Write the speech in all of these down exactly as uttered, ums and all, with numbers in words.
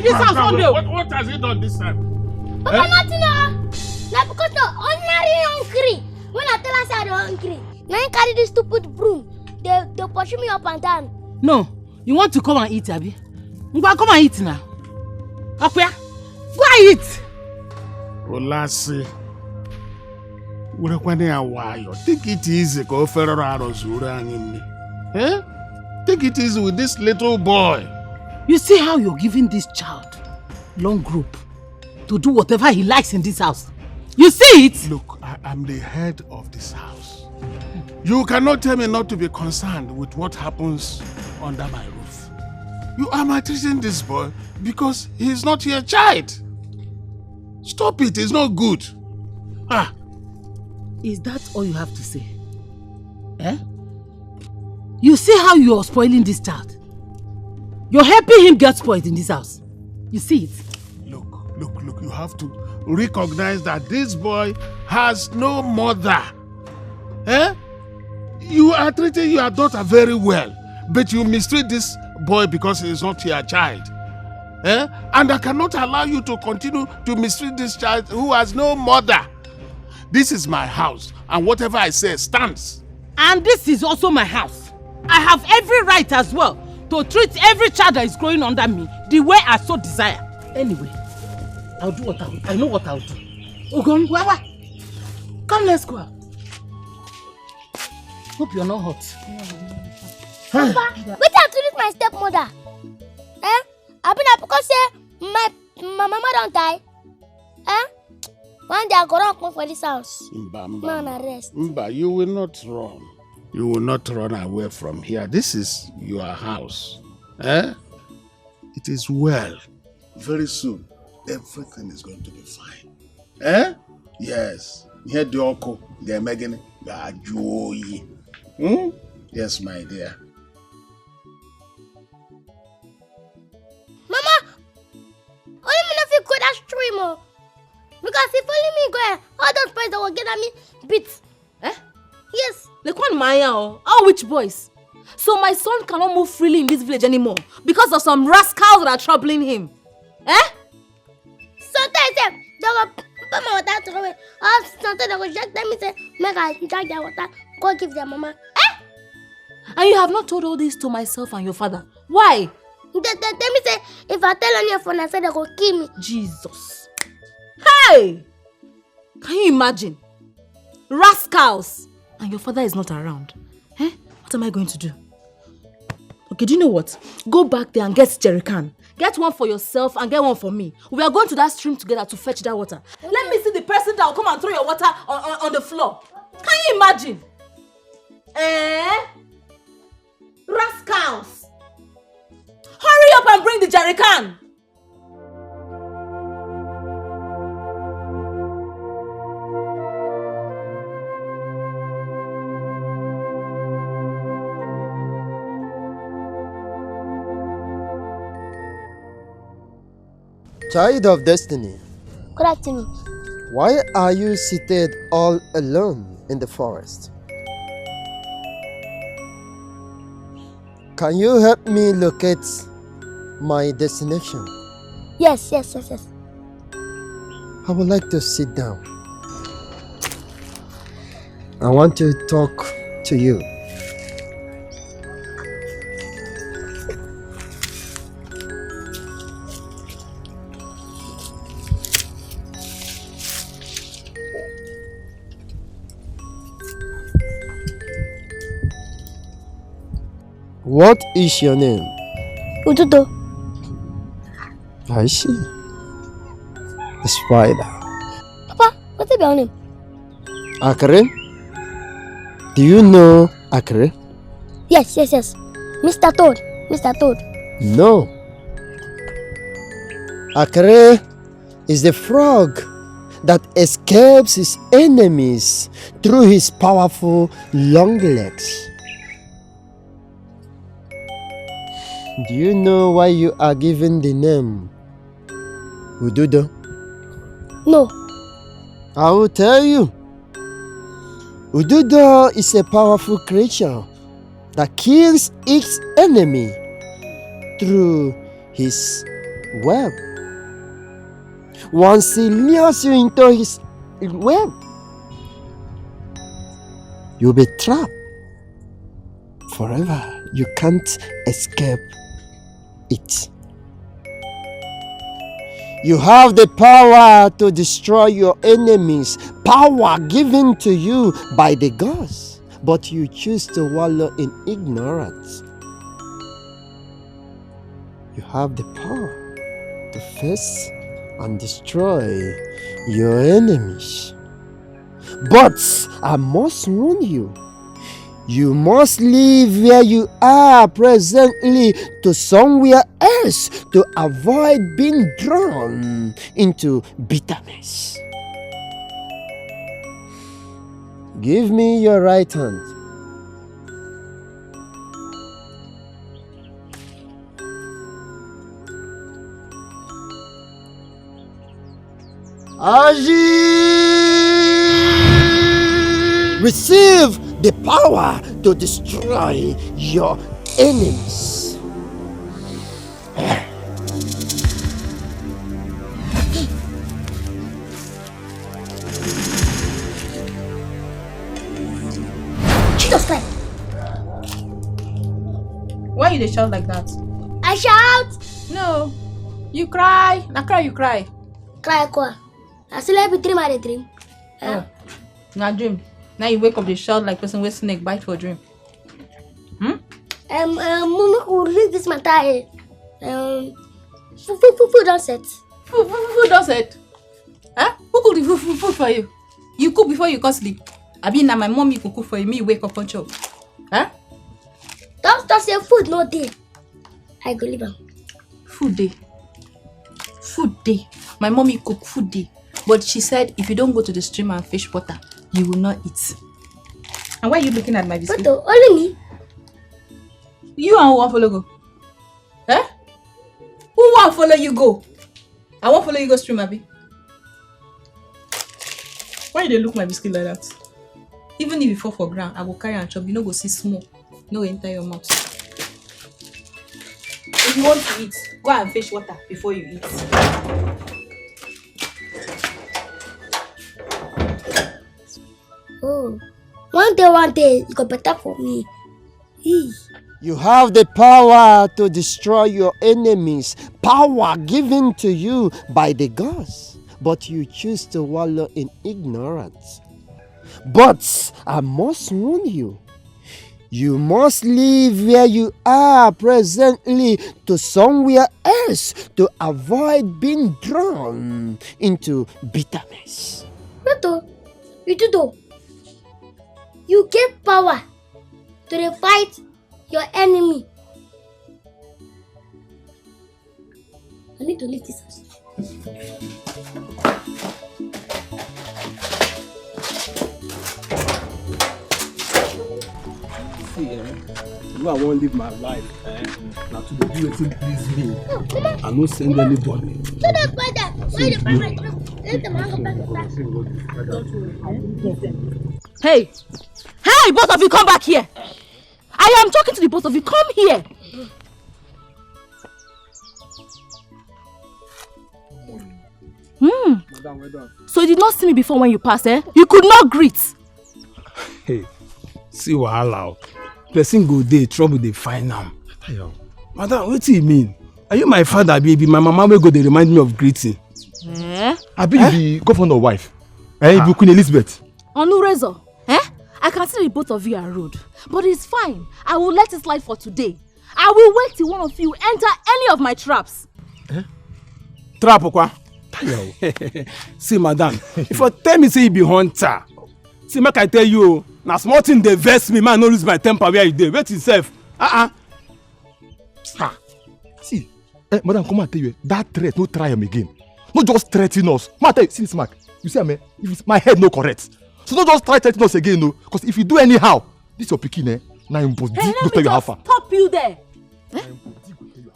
This house don dey. What, what has he done this time? Papa, nothing o. Na because na ordinary hungry. When I tell her say I dey hungry, na him carry this stupid broom. Dey dey pursue me up and down. No, you want to come and eat, abi? Ngwa, come and eat now. Akuya, go and eat. Olasi. Werekwana ya nwayọ. Take it easy ka ofe rọrọ arọ zuoro anyị nri. Eh? Take it easy with this little boy. You see how you're giving this child long rope to do whatever he likes in this house? You see it? Look, I am the head of this house. You cannot tell me not to be concerned with what happens under my roof. You are maltreating this boy because he is not your child. Stop it, it's not good. Ah, Is that all you have to say? Eh? You see how you are spoiling this child? You're helping him get spoiled in this house. You see it? Look, look, look, you have to recognize that this boy has no mother. Eh? You are treating your daughter very well, but you mistreat this boy because he is not your child. Eh? And I cannot allow you to continue to mistreat this child who has no mother. This is my house, and whatever I say stands. And this is also my house. I have every right as well to treat every child that is growing under me the way I so desire. Anyway, I'll do what I, I know what I'll do. Ogonwawa, come, let's go out. Hope you're not hot. Papa, wetin I do with my stepmother? Eh? Abi na because say my my mama don die? Eh? One day I go run comot for this house. Mba, mba, Man, I rest. Mba, you will not run. You will not run away from here. This is your house. Eh? It is well. Very soon, everything is going to be fine. Eh? Yes. Ihe dị ọkụ ga-eme gịnị? Ga-ajụ oyi. Hmm? Yes, my dear. Mama, only me no fit go that stream o. Because if only me go, eh, all those boys that will get at me beat. Eh? Yes. Lekwan Maya, oh, all which boys? So my son cannot move freely in this village anymore because of some rascals that are troubling him. Eh? Sometimes eh, they go put my water throw away. Or sometimes they go just tell me say, make I drag their water, go give their mama. Eh? And you have not told all this to myself and your father. Why? They, they tell me say, if I tell any of una say they go kill me. Jesus. Hey! Can you imagine? Rascals! And your father is not around. Eh? What am I going to do? Okay, do you know what? Go back there and get jerry can. Get one for yourself and get one for me. We are going to that stream together to fetch that water. Let me see the person that will come and throw your water on, on, on the floor. Can you imagine? Eh? Rascals! Hurry up and bring the jerry can! Child of destiny. Good afternoon. Why are you seated all alone in the forest? Can you help me locate my destination? Yes, yes, yes, yes. I would like to sit down. I want to talk to you. What is your name? Ududo. I see. The spider. Papa, what is your name? Akere? Do you know Akere? Yes, yes, yes. Mister Toad. Mister Toad. No. Akere is the frog that escapes his enemies through his powerful long legs. Do you know why you are given the name Ududo? No. I will tell you. Ududo is a powerful creature that kills its enemy through his web. Once he lures you into his web, you'll be trapped forever. You can't escape it. You have the power to destroy your enemies, power given to you by the gods, but you choose to wallow in ignorance. You have the power to face and destroy your enemies. But I must warn you, you must leave where you are presently to somewhere else to avoid being drawn into bitterness. Give me your right hand. Aji! Receive the power to destroy your enemies. Jesus Christ! Why you dey shout like that? I shout! No, you cry. Na cry you cry. Cry kwa. I still be dream I dey dream. Oh, na dream. Now you wake up dey shout like person wey snake bite for dream. Hmm? Um, um, Mama, we leave this matter here. Um, food, food, food, food don set. Food, food, food, food don set. Huh? Who cook the food, food, food for you? You cook before you come sleep. Abi na my mommy go cook for you, me wake up and chop. Huh? Doctor say food no dey. I go leave am. Food dey. Food dey. My mommy cook, food dey. But she said if you don't go to the stream and fish water, you will not eat. And why are you looking at my biscuit? But only me. You and who wan follow go? Eh? Who wan follow you go? I wan follow you go stream, abi? Why you dey look my biscuit like that? Even if you fall for ground, I go carry and chop. You no go see small. No go enter your mouth. If you want to eat, go and fetch water before you eat. Oh, one day, one day, e go better for me. Eee. You have the power to destroy your enemies, power given to you by the gods, but you choose to wallow in ignorance. But I must warn you, you must leave where you are presently to somewhere else to avoid being drawn into bitterness. Beto, you do though. You get power to dey fight your enemy. I need to leave this house. See, eh, you know I wan live my life, eh? Na to dey do wetin please me. I no send anybody. So that's why that, why the parents, let them hang back. Hey! Hey, both of you, come back here! I am talking to the both of you. Come here. Hmm. Madam, well done. So you did not see me before when you passed, eh? You could not greet. Hey, see wahala o. Person go dey, trouble dey find am. Ayo. Madam, wetin you mean? Are you my father, baby? My mama wey go dey remind me of greeting. Eh? Abi you be governor wife? Eh, you be Queen Elizabeth? Onu Razor, eh? I can see the both of you are rude, but it's fine. I will let it slide for today. I will wait till one of you enter any of my traps. Trap kwa. See, madam, if you tell me say you be hunter, see, make I tell you, na small thing dey vex me, man, no lose my temper where you dey. Wait yourself. Uh-uh. Ha. See, eh, madam, come and tell you, that threat, no try am again. No just threaten us. Ma tell you, see this mark. You see am, eh? If it's, my head no correct. So no just try threaten us again, no. Because if you do anyhow, this your pikin, eh? Na him body go tell you how far. Stop you there. Eh?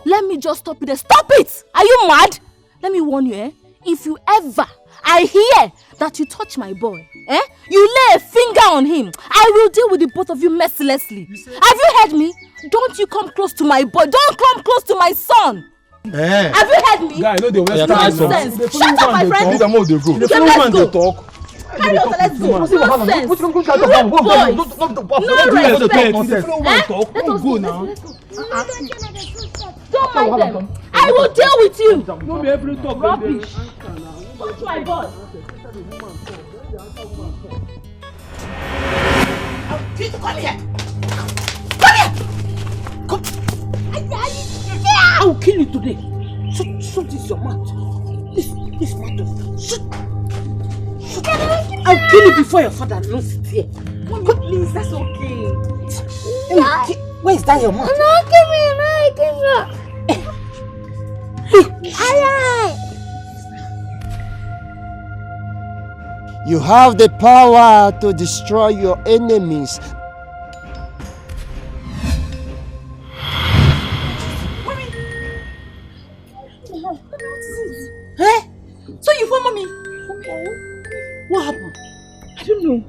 Let me just stop you there. Stop it! Are you mad? Let me warn you, eh? If you ever, I hear that you touch my boy, eh? You lay a finger on him, I will deal with the both of you mercilessly. Have you heard me? Don't you come close to my boy. Don't come close to my son. Eh. Have you heard me? Guy, no dey waste time. Nonsense. Shut up, my friend. Leave am, make dem go. You can let's go. Carry on, let's go. Nonsense. Rude boy. No respect. Eh? Let us go. Let's go. Don't mind them. I will deal with you. No be every talk. Rubbish. Touch my boy. Come here. Come here. Come. I, I, I will kill you today. Shut, shut this your mouth. This, this mouth. Shut. Shut. I'll kill you before your father knows it here. Mommy, please, that's okay. Where is that your mouth? No, give me, no, give me. Aye, aye. You have the power to destroy your enemies. Eh? So you phone mommy? What happened? I don't know.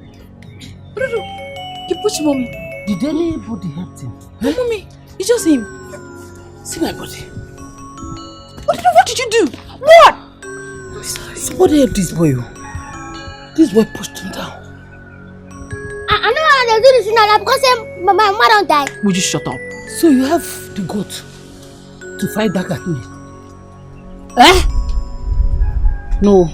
I don't know. You push mommy. Did anybody help him? No, mommy. It's just him. See my body. What did, what did you do? What? Somebody help this boy. Oh. This boy pushed him down. I, I know how they do this now because say my, my mama don't die. Would you shut up? So you have the guts to fight back at me? Eh? No.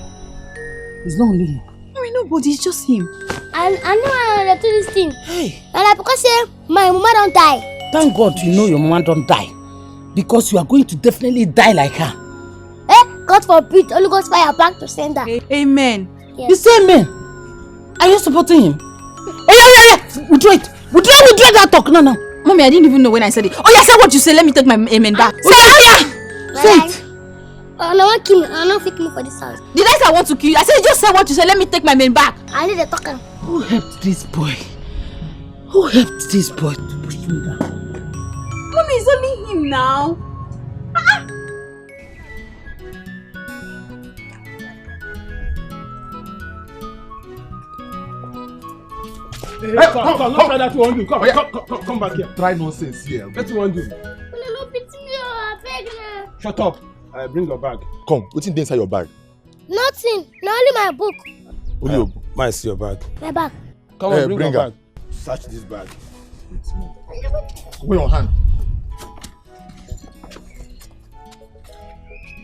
It's not only him. I mean, nobody, it's just him. I, I know how they do this thing. Hey. And I because say my mama don't die. Thank God you know your mama don't die. Because you are going to definitely die like her. Eh? God forbid, Holy Ghost fire back to sender. A- Amen. Yes. You say amen. Are you supporting him? Oh yeah, yeah, yeah. Withdraw it. Withdraw, withdraw that talk. No, no. Mommy, I didn't even know when I said it. Oh yeah, say what you say. Let me take my amen back. Say oh yeah. Say it. Oh, no one kill me. I no fit kill me for this house. Did I say I want to kill you? I said just say what you say. Let me take my amen back. I need to talk am. Who helped this boy? Who helped this boy to push him down? Mommy, it's only him now. Ah, ah. Hey, come, come, come, no try that one do. Come, come, come, come, come back here. Try nonsense here. Wetin you wan do? Una no pity me o, abeg na. Shut up. Uh, bring your bag. Come, wetin dey inside your bag? Nothing. Na only my book. Only your book. May I see your bag? My bag. Come on, bring your bag. Search this bag. Wait small. Open your hand.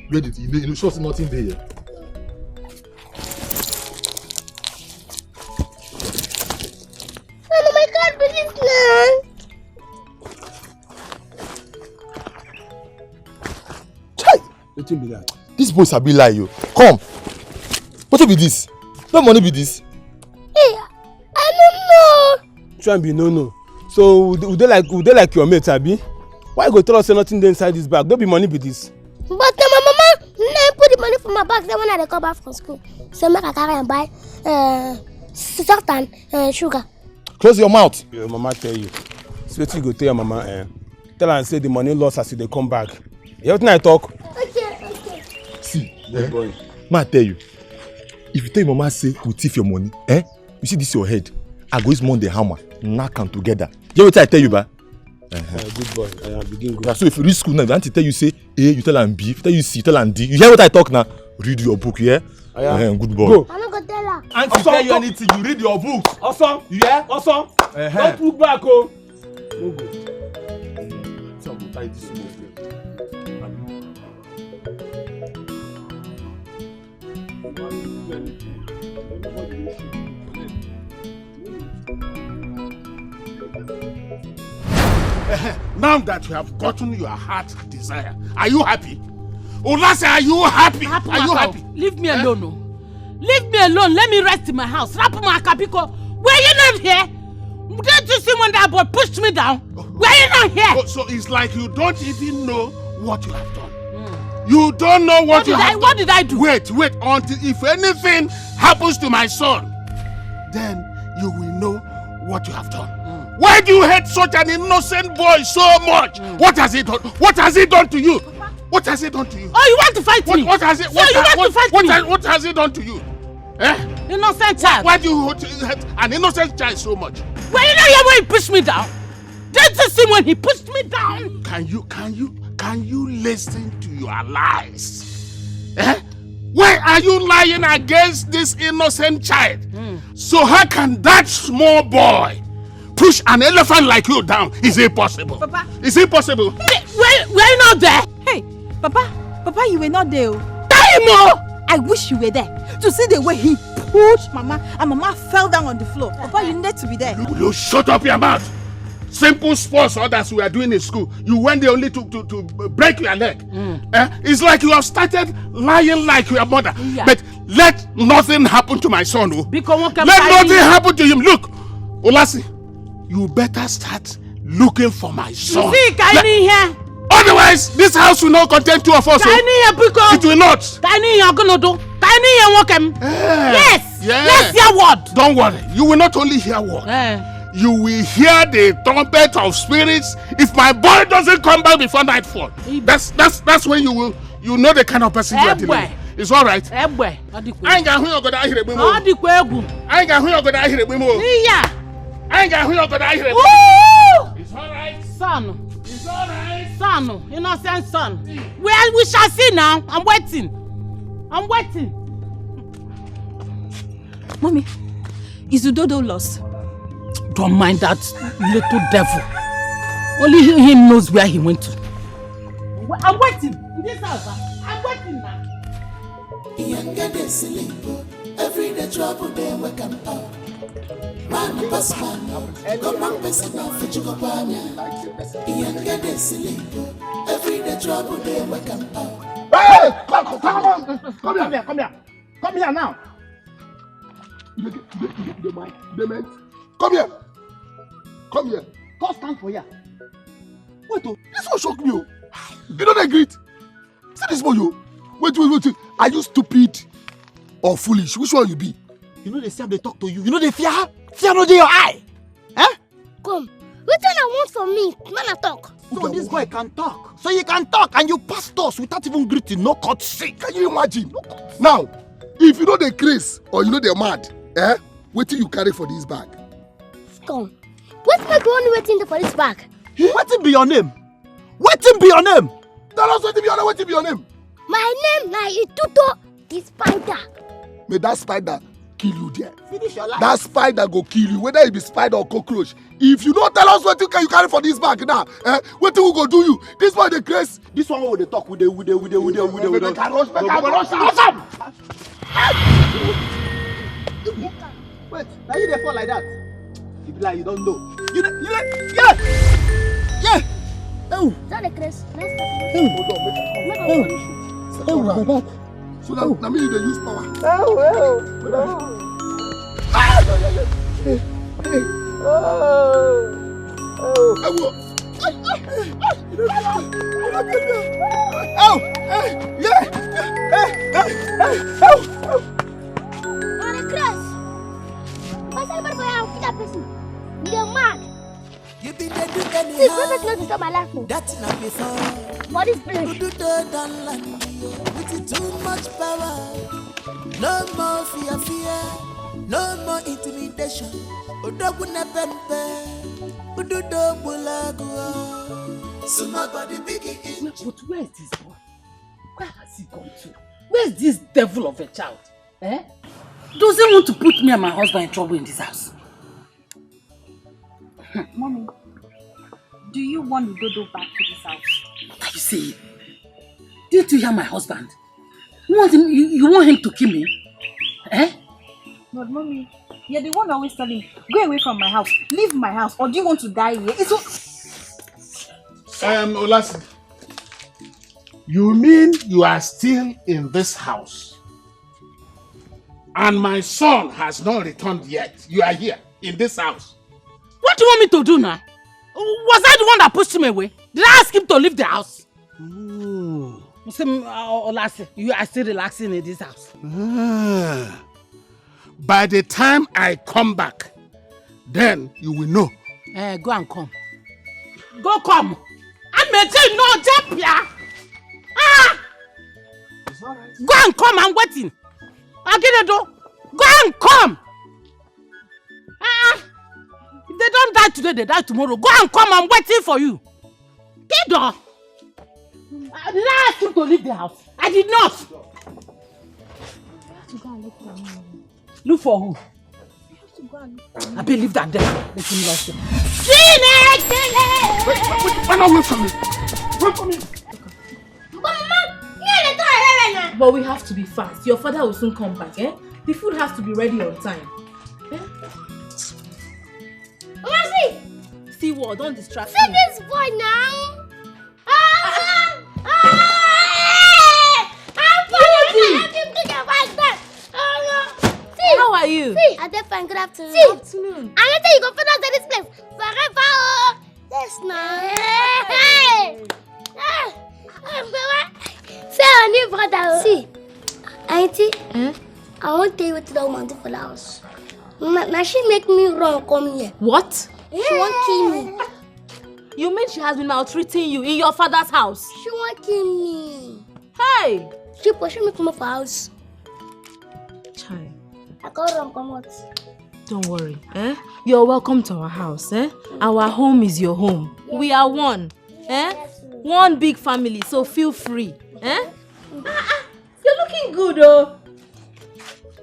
Where did you, you sure say nothing dey here? Mama, my card be this now. Chai! Wetin be that? This boy sabi lie o. Come. Wetin be this? No money be this? Hey, I no know. Which one be no no? So we dey, we dey like, we dey like your mate, abi? Why you go tell us say nothing dey inside this bag? No be money be this? But na my mama na put the money for my bag say when I dey come back from school. So make I carry am buy uh, salt and uh, sugar. Close your mouth. Your mama tell you. See wetin you go tell your mama, eh? Tell am say the money lost as you dey come back. You hear wetin I talk? Okay, okay. See, eh? Boy. Ma tell you. If you tell your mama say we thief your money, eh? You see this your head. I go use Monday hammer, knock am together. You hear wetin I tell you, ba? Uh, good boy. Uh, begin go. Yeah, so if you reach school now, if auntie tell you say A, you tell am B. If tell you C, you tell am D. You hear what I talk now? Read your book, yeah? Uh, good boy. Go. I no go tell her. Auntie tell you anything, you read your book. Awesome. You hear? Awesome. Uh-huh. Don't look back, oh. No go. So I go tie this one. Now that you have gotten your heart desire, are you happy? Olase, are you happy? Are you happy? Leave me alone, oh. Leave me alone. Let me rest in my house. Rapuma Akabiko. Were you not here? Didn't you see when that boy pushed me down? Were you not here? Oh, so it's like you don't even know what you have done. You don't know what you have done. What did I do? Wait, wait, until if anything happens to my son, then you will know what you have done. Why do you hate such an innocent boy so much? What has he done? What has he done to you? What has he done to you? Oh, you want to fight me? What has he? So you want to fight me? What has he done to you? Eh? Innocent child. Why do you hate an innocent child so much? Were you not here when he pushed me down? Didn't you see when he pushed me down? Can you, can you, Can you listen to your lies? Eh? Why are you lying against this innocent child? So how can that small boy push an elephant like you down? Is it possible? Papa. Is it possible? Were, were you not there? Hey, Papa, Papa, you were not there. Oh. Time, oh! I wish you were there to see the way he pushed Mama and Mama fell down on the floor. Papa, you needed to be there. You, you shut up your mouth. Simple sports others were doing in school. You went there only to, to, to break your leg. Mm. Eh? It's like you have started lying like your mother. Yeah. But let nothing happen to my son. Oh. Let nothing happen to him. Look, Olasi, you better start looking for my son. You see, Kaini here. Otherwise, this house will not contain two of us. Kaini here, because it will not. Kaini here, Ogonodo. Kaini here, Wokem. Eh, yes. Yes. Let's hear word. Don't worry. You will not only hear word. Eh. You will hear the trumpet of spirits if my boy doesn't come back before nightfall. That's that's that's when you will you know the kind of person you are dealing with. It's all right. Egbe. Anyị ga-ahụ ya ọgọdọ ahịrị egbe m. Ọ dịkwa egwu. Anyị ga-ahụ ya ọgọdọ ahịrị egbe m. Iya. Anyị ga-ahụ ya ọgọdọ ahịrị egbe. It's all right. Son. It's all right. Son, innocent son. We, we shall see now. I'm waiting. I'm waiting. Mommy, is Udodo lost? Don't mind that little devil. Only him knows where he went to. I'm waiting. In this house, I'm waiting now. Young girl dey sleep, oh. Every day trouble dey wake am up. Man pass man, oh. Come on, person now fit you go buy me. Young girl dey sleep, oh. Every day trouble dey wake am up. Hey, come, come, come, come, come here, come here. Come here now. You dey, you dey, you dey, you dey mind? You dey mind? Come here. Come here. Come stand for here. Wait, oh, this one shock me, oh. You no dey greet. See this boy, oh. Wait, wait, wait, wait. Are you stupid or foolish? Which one you be? You no dey see am dey talk to you. You no dey fear? Fear no dey your eye. Eh? Come. Wetin una want from me? Make una talk. So this boy can talk. So you can talk and you pass us without even greeting, no courtesy. Can you imagine? Now, if you no dey craze or you no dey mad, eh? Wetin you carry for this bag? Come. Wetin make you wan know wetin dey for this bag? Wetin be your name? Wetin be your name? Tell us wetin be your name. Wetin be your name? My name na Ituto the spider. May that spider kill you there. Finish your life. That spider go kill you, whether e be spider or cockroach. If you no tell us wetin you carry for this bag now, eh, wetin we go do you? This one dey craze. This one wey we dey talk, we dey, we dey, we dey, we dey, we dey, we dey. Make I rush, make I rush am. Rush am. Wait, na you dey fall like that? You be like you don't know. You dey, you dey, yeah, yeah. Oh. Don't dey craze. Next time. Oh. Make I punish you. Oh, my back. So now, now me you dey use power. Oh, oh, oh. Ah, yeah, yeah, yeah. Hey, hey. Oh, oh. Hey, whoa. Oh, hey, yeah, yeah, hey, hey, hey, oh. On the cross. Pass over for you, kill that person. You dey mad. You been dey do anyhow. Please, no disturb my life, oh. That na before. For this place. Ududo don land you with too much power. No more fear, fear. No more intimidation. Odogwu na pempe. Ududo gbulagu. Small body, big in. But where is this boy? Where has he gone to? Where is this devil of a child? Eh? Doesn't want to put me and my husband in trouble in this house. Mommy, do you want Udodo back to this house? What are you saying? Didn't you hear my husband? You want him, you, you want him to kill me? Eh? But mommy, you're the one always telling me, "Go away from my house, leave my house, or do you want to die here?" It's so... Um, Olasi, you mean you are still in this house? And my son has not returned yet. You are here in this house. What do you want me to do now? Was I the one that pushed him away? Did I ask him to leave the house? Oh. You see, uh, Olasi, you are still relaxing in this house. Ah. By the time I come back, then you will know. Eh, go and come. Go come. I'm a jail, no jail, Pia. Ah! It's all right. Go and come, I'm waiting. Agidedo, go and come. Ah, ah. If they don't die today, they die tomorrow. Go and come, I'm waiting for you. Kido. Did I ask him to leave the house? I did not. You have to go and look for him. Look for who? You have to go and look for him. I believe that there. Let him lost him. Wait, wait, wait, run away from me. Run from me. But Mama, me and the door are right now. But we have to be fast. Your father will soon come back, eh? The food has to be ready on time. Eh? Mama, see. See what? Don't distract me. See this boy now. Ah! Ah! Ah! How are you? See, I dey fine. Good afternoon. See, afternoon. I don't think you go fit out of this place forever. Oh. Yes, na. Hey! Hey! Hey, Mama. Say, our new brother. Oh. See, Auntie, eh? I won't tell you what that woman do for the house. Ma, ma, she make me run come here. What? She won't kill me. You mean she has been maltreating you in your father's house? She won't kill me. Hey! She pursue me come for house. Chai. I can't run come out. Don't worry, eh? You're welcome to our house, eh? Our home is your home. We are one, eh? One big family, so feel free, eh? Ah, ah, you're looking good, oh.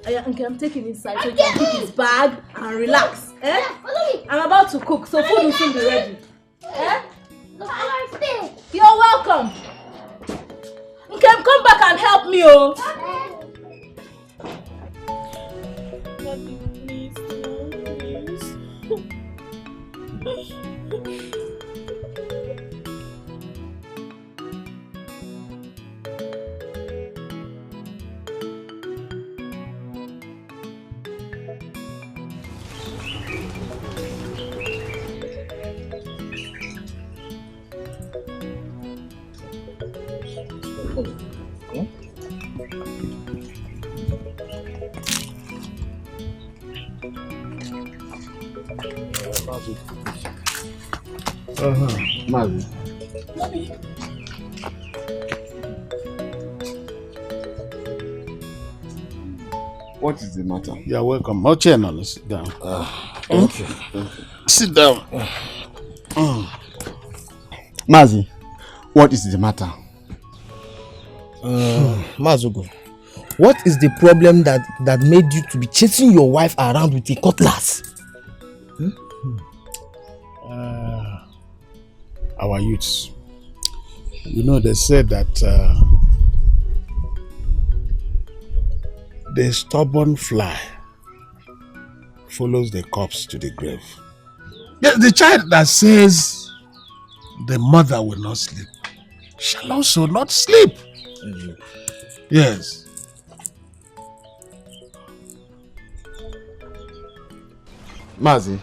Aya, okay, I'm taking inside so you can keep his bag and relax, eh? I'm about to cook, so food will soon be ready. Eh? You're welcome. Nkem, come back and help me, oh. Daddy, please, please. Uh-huh. Mazi. What is the matter? You are welcome. Oche, now sit down. Ah, thank you. Thank you. Sit down. Mm. Mazi, what is the matter? Uh, Mazugu, what is the problem that, that made you to be chasing your wife around with a cutlass? Hmm? Uh, our youths, you know, they said that, uh, the stubborn fly follows the corpse to the grave. Yes, the child that says the mother will not sleep shall also not sleep. Mm-hmm. Yes. Mazi,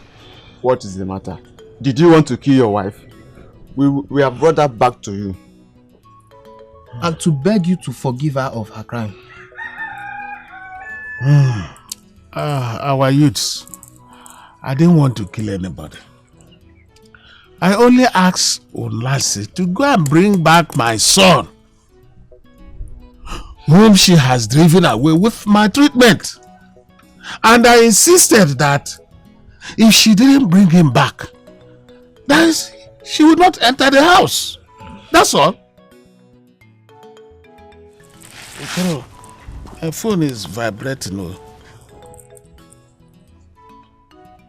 what is the matter? Did you want to kill your wife? We, we have brought her back to you. And to beg you to forgive her of her crime. Hmm. Ah, our youths, I didn't want to kill anybody. I only asked Onase to go and bring back my son, whom she has driven away with my treatment. And I insisted that if she didn't bring him back, that is, she would not enter the house. That's all. Okoro, my phone is vibrating. Oh.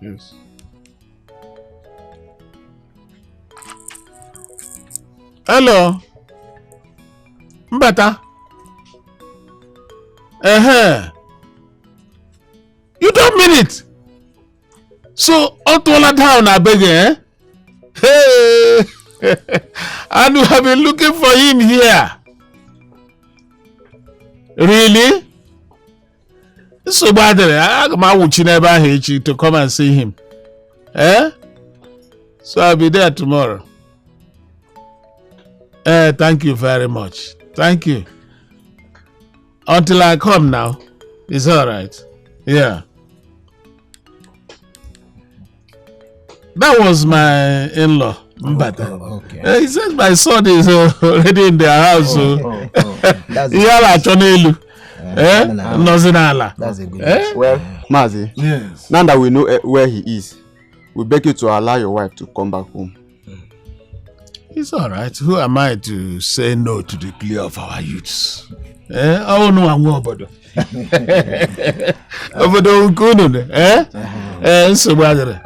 Yes. Hello. Mbata. Uh-huh. You don't mean it. So, Otola down, I beg, eh? Hey! And we have been looking for him here. Really? So bad, eh? I, I, I will never hate you to come and see him. Eh? So I'll be there tomorrow. Eh, thank you very much. Thank you. Until I come now, it's all right. Yeah. That was my in-law, Mbata. Oh, okay. Eh, he said my son is, uh, already in their house. Oh, so oh, oh. That's Ihe a na-achọ n'elu. Eh, eh? Nọzi n'ala. That's a good eh? Well, Mazi, yes. Now that we know, eh, where he is, we beg you to allow your wife to come back home. It's all right. Who am I to say no to the plea of our youths? Eh? Oh, no, I'm obodo. Obodo nke unu ne, eh? Eh, nsogbu adịrị.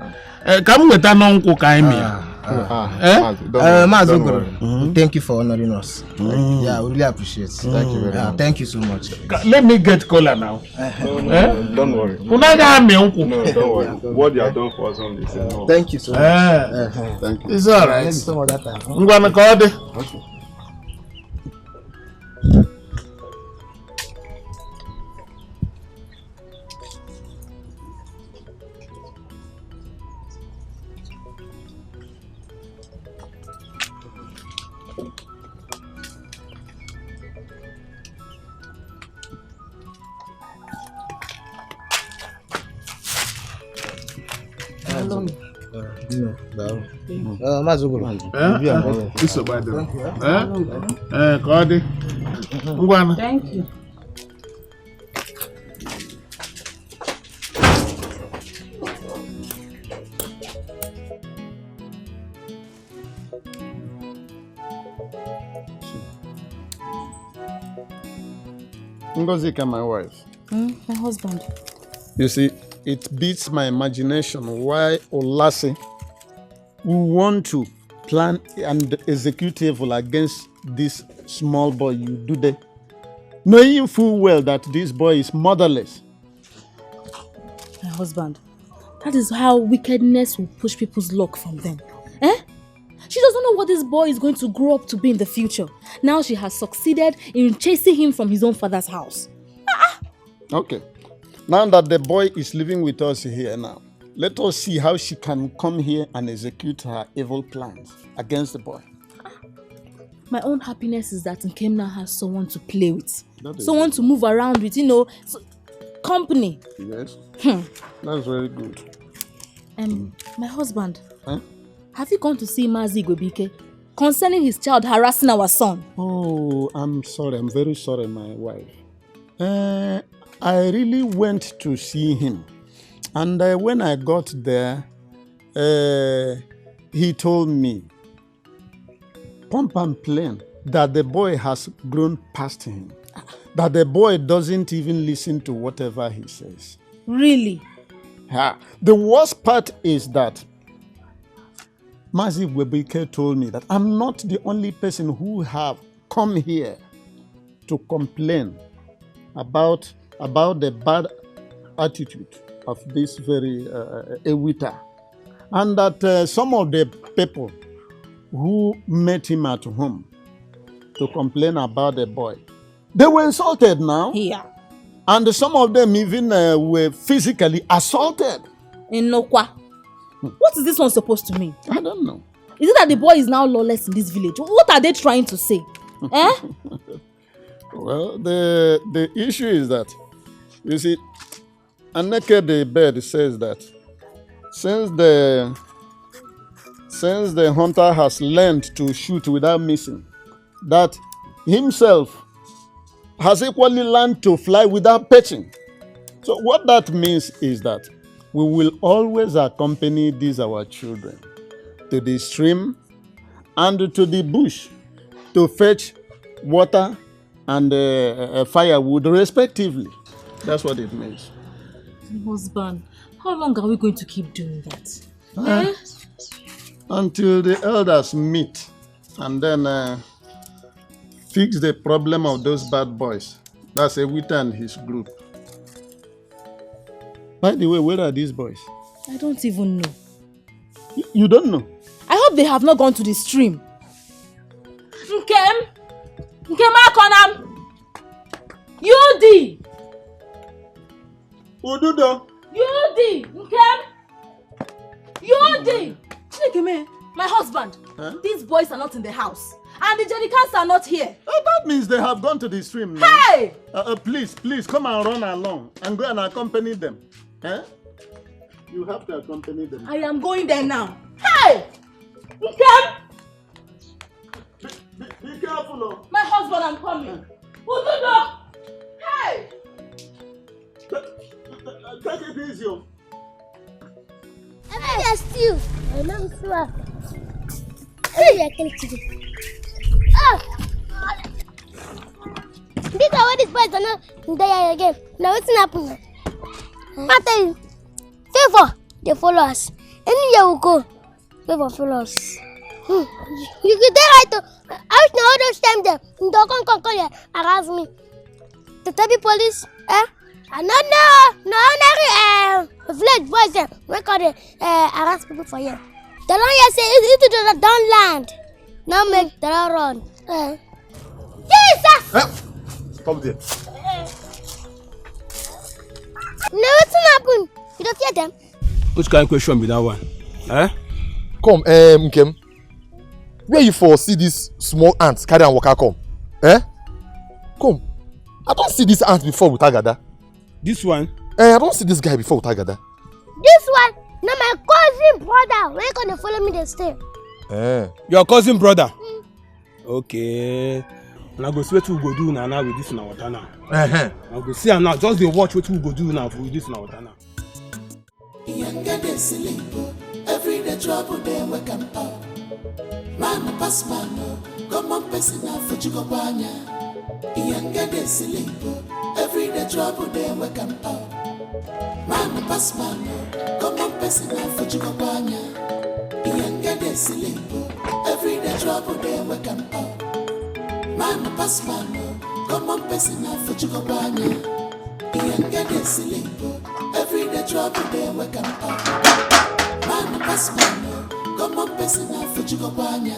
Eh, ka m weta nọ nkwụ ka anyị mịa. Eh? Uh, Maazị Ogoro, thank you for honoring us. Yeah, we really appreciate. Thank you very much. Thank you so much. Let me get cola now. Eh? Don't worry. Unu agaghị amị nkwụ. No, don't worry. What you have done for us on this is no. Thank you so much. Eh, Thank you. It's all right. Some other time. Ngwanụ ka ọ dị. Uh, Maazị Ogoro. Eh, eh, nsogbu adịrọ. Eh? Eh, ka ọ dị. Ngwanụ. Thank you. Ngozika, my wife. Mm, my husband. You see, it beats my imagination why Olase will want to plan and execute evil against this small boy you do there, knowing full well that this boy is motherless. My husband. That is how wickedness will push people's luck from them. Eh? She doesn't know what this boy is going to grow up to be in the future. Now she has succeeded in chasing him from his own father's house. Okay. Now that the boy is living with us here now, let us see how she can come here and execute her evil plans against the boy. My own happiness is that Nkem now has someone to play with, That is someone to move around with, you know, so, company. Yes. That's very good. Um, my husband, Huh? have you gone to see Mazi Igwebike concerning his child harassing our son? Oh, I'm sorry. I'm very sorry, my wife. Uh, I really went to see him. And uh, when I got there, uh, he told me, pump and plain, that the boy has grown past him, that the boy doesn't even listen to whatever he says. Really? Ha, the worst part is that Mazi Gwebike told me that I'm not the only person who have come here to complain about about the bad attitude of this very uh, Ewita, and that uh, some of the people who met him at home to complain about the boy, they were insulted now. Yeah. And some of them even uh, were physically assaulted. Inokwa. What is this one supposed to mean? I don't know. Is it that the boy is now lawless in this village? What are they trying to say? Eh? Well, the the issue is that, you see, Aneke the bird says that since the since the hunter has learned to shoot without missing, that himself has equally learned to fly without perching. So what that means is that we will always accompany these our children to the stream and to the bush to fetch water and uh, uh, firewood respectively. That's what it means. My husband, how long are we going to keep doing that? Uh, until the elders meet and then uh, fix the problem of those bad boys. That's Ewita and his group. By the way, where are these boys? I don't even know. You, you don't know? I hope they have not gone to the stream. Nkem? Nkem Akonam? U D! Ududo. U D! Nkem? U D! Chineke me, my husband, Huh? these boys are not in the house. And the jerrycans are not here. Uh, that means they have gone to the stream now. Hey! Uh, uh, please, please come and run along and go and accompany them. Eh? You have to accompany them. I am going there now. Hey! Nkem! Be, be careful, oh. My husband, I'm coming. Ududo! Hey! Take, take it easy, oh. Yes, you. I know you are. Who you kill today? Oh! This is what this boy is not there again. Now what's happening? I tell you, favor, they follow us. Anywhere we go, favor follow us. Hmm. You could there right to, I wish now all those times there. Don't come, come, come here, harass me. To tell the police, eh? I don't know. No, no, uh, village boys there. We call the uh, harass people for here. The long year say it, it, it don't land. Now make the run. Eh. Jesus! Eh? Stop there. Now what's happened? You don't fear them? Which kind of question be that one? Eh? Come, um, Nkem. Where you for see this small ant carry and waka come? Eh? Come. I don't see this ant before with Agada. This one? Eh, I don't see this guy before with Agada. This one, now my cousin brother, where you gonna follow me the stay? Eh. Your cousin brother? Okay. Now go see what we go do now, now with this in our water now. Uh-huh. Now go see and now just dey watch what we go do now with this in our water now. Yanga dey sleep, every day trouble dey wake am up. Man pass man, oh, common person na fuji go banya. Yanga dey sleep, every day trouble dey wake am up. Man pass man, oh, common person na fuji go banya. Yanga dey sleep, every day trouble dey wake am up. Man pass man, oh, common person na fuji go banya. Yanga dey sleep, every day trouble dey wake am up. Man pass man, oh, common person na fuji go banya.